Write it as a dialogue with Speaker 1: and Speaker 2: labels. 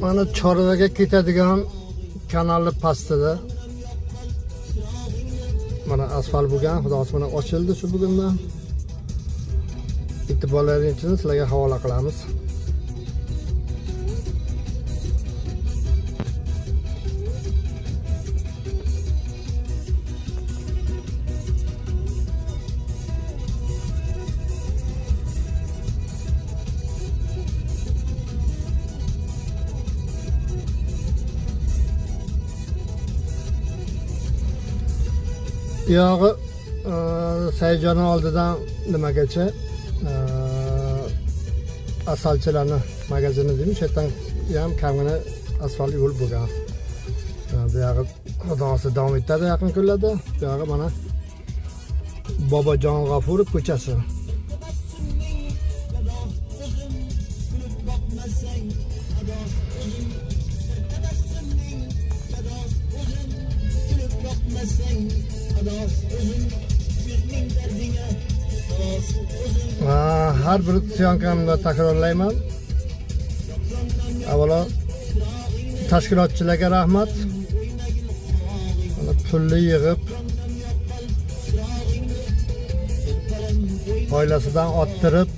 Speaker 1: Mana Chorvaga ketadigan kanalni pastida mana asfalt bo'lgan, xudo xohlasa mana ochildi shu bugundan. E'tiborlaring uchun sizlarga havola qilamiz. Buyog'i Sayjoni oldidan nimagacha asalchilarni magazini deymi, o'sha yerdan ham kamgina asfalt yo'l bo'lgan. Buyog'i xudo xohlasa davom etadi yaqin kunlarda. Buyog'i mana Bobojon G'ofurov ko'chasi. Har bir syomkamda takrorlayman. Avvalo tashkilotchilarga rahmat. Mana pulni yig'ib oilasidan ottirib